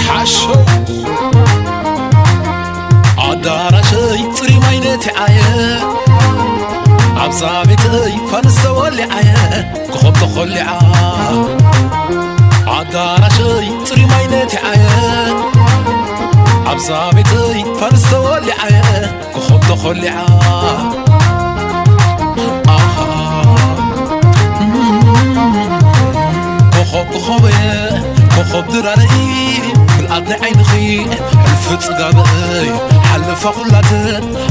ሓሾ ኣዳራሸይ ጽሪ ማይ ነቲዓየ ኣብዛ ቤተይ ፋንስ ተወሊዓየ ኮኸብ ተኾሊዓ ኣዳራሸይ ጽሪ ማይ ነቲዓየ ኣብዛ ቤተይ ፋንስ ተወሊዓየ ኮኸብ ተኾሊዓ ኣሃ ኮኸብ ኮኸበየ ኮኸብ ድራረይ ምልኣት ናይ ዓይንኺ ሕልፊ ጽጋበይ ሓለፋ ኩላተ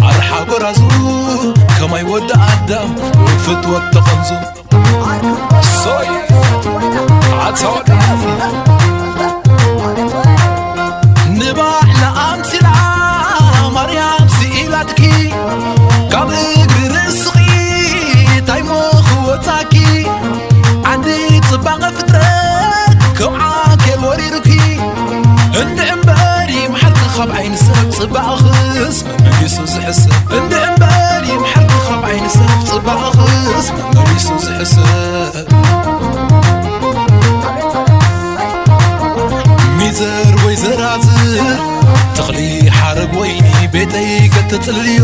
ኣርሓ ጎራዙ ከማይ ወዲ ኣዳም ፍትወት ተቐንዙ ሶይ ኣታወዳ ንባዕላ ኣምሲላ ማርያም ስኢላትኪ ካብ እግሪ ርእስኺ ታይ ምኽወጻኪ ዓንዲ ጽባቐ ፍጥረት ከም ዓንኬል ወሪሩኪ እንድዒ እምበር ይምሓልኪ ካብ ዓይኒ ሰብ ጽባቕኽስ መመሊሱ ዝሕሰብ እንድዒ እምበር ይምሓልኪ ካብ ዓይኒ ሰብ ጽባቕኽስ መመሊሱ ዝሕሰብ ሚዘር ወይ ዘራዝር ተኽሊ ሓረግ ወይኒ ቤተይ ከተጽልዮ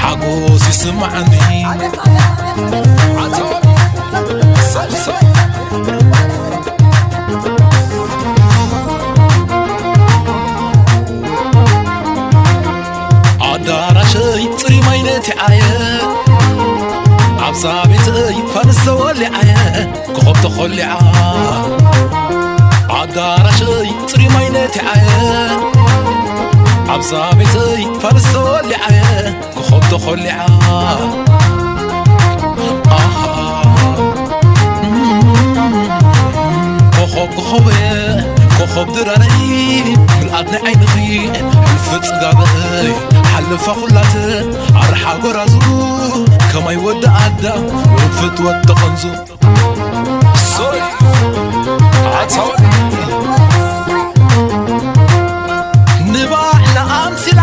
ሓጎስ ይስማዓኒ ኣዳራሸይ ጽሪ ማይ ነቲዓየ ኣብዛ ቤተይ ፋንስ ተወሊዓየ ኮኸብ ተኾሊዓ ኣዳራሸይ ጽሪ ማይ ነቲዓየ ኣብዛ ቤተይ ፋንስ ተወሊዓየ ኮኸብ ተኾሊዓ ኣሃ ኮኸብ ኮኸበየ ኮኸብ ድራረይ ምልኣት ናይ ዓይንኺ ሕልፊ ጽጋበይ ሓለፋ ኩላተ ኣርሓ ጎራዙ ከማይ ወዲ ኣዳም ፍትወት ተቐንዙ ሶሪ ኣታወ ንባዕላ ኣምሲላ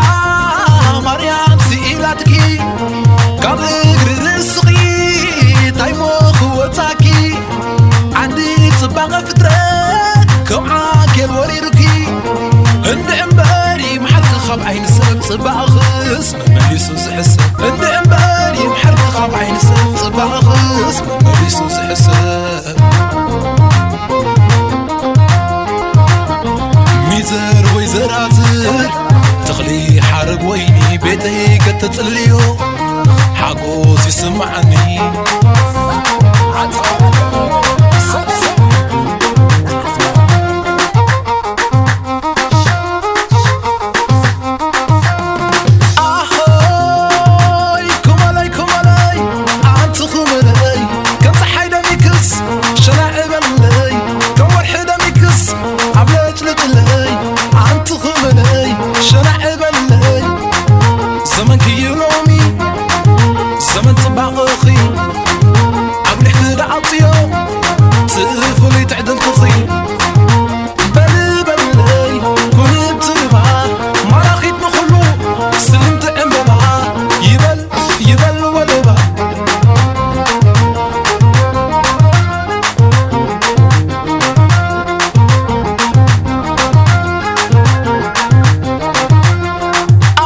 ማርያም ስኢላትኪ ካብ እግሪ ርእስኺ ታይ ምኽወጻኪ ዓንዲ ጽባቐ ፍጥረት ከም ዓንኬል ወሪሩኪ እንድዒ እምበር ይምሓልኪ ካብ ዓይኒ ሰብ ጽባቕኽስ መመሊሱ ዝሕሰብ እንድዒ እምበር ይምሓልኪ ካብ ዓይኒ ሰብ ጽባቕኽስ መመሊሱ ዝሕሰብ ሚዘር ወይ ዘራዝር ተኽሊ ሓረግ ወይኒ ቤተይ ከተጽልዮ ሓጎስ ይስምዓኒ ኣሆይ ኩመለይ ኩመለይ ኣንቲ ኩመለይ ከም ፀሓይ ደሚክስ ሸናዕ በለለይ ከም ወርሒ ደሚክስ ኣብ ለጭልጭለይ ኣንቲ ኩመለይ ሸናዕ በለለይ ዘመንኪ እዩ ሎሚ ዘመን ፅባቕኺ ኣጉሊሕኪ ደዓፅዮ እቲ ፍሉይ ትዕድልትኺ በሊ በለለይ ኩኒ ትርባ ማራኺት ንኹሉ ስልምቲ ዕምበባ ይበል ይበል ወለባ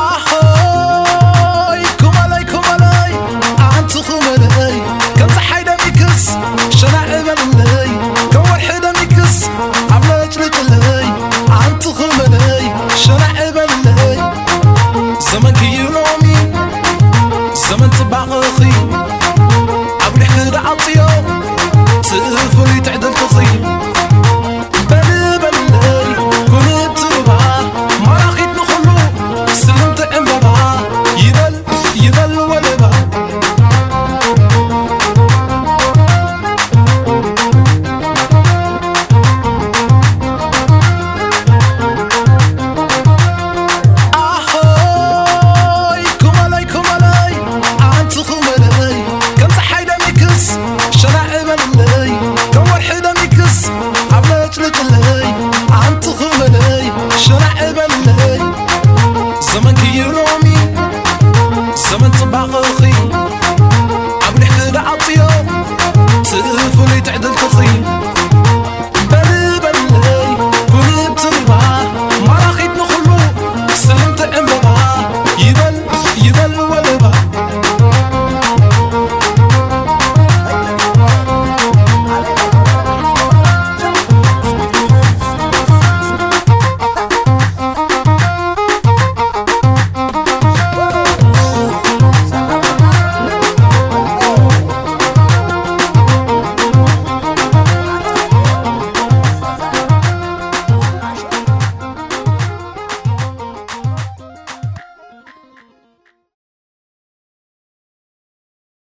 ኣሆይ ዓቕሊ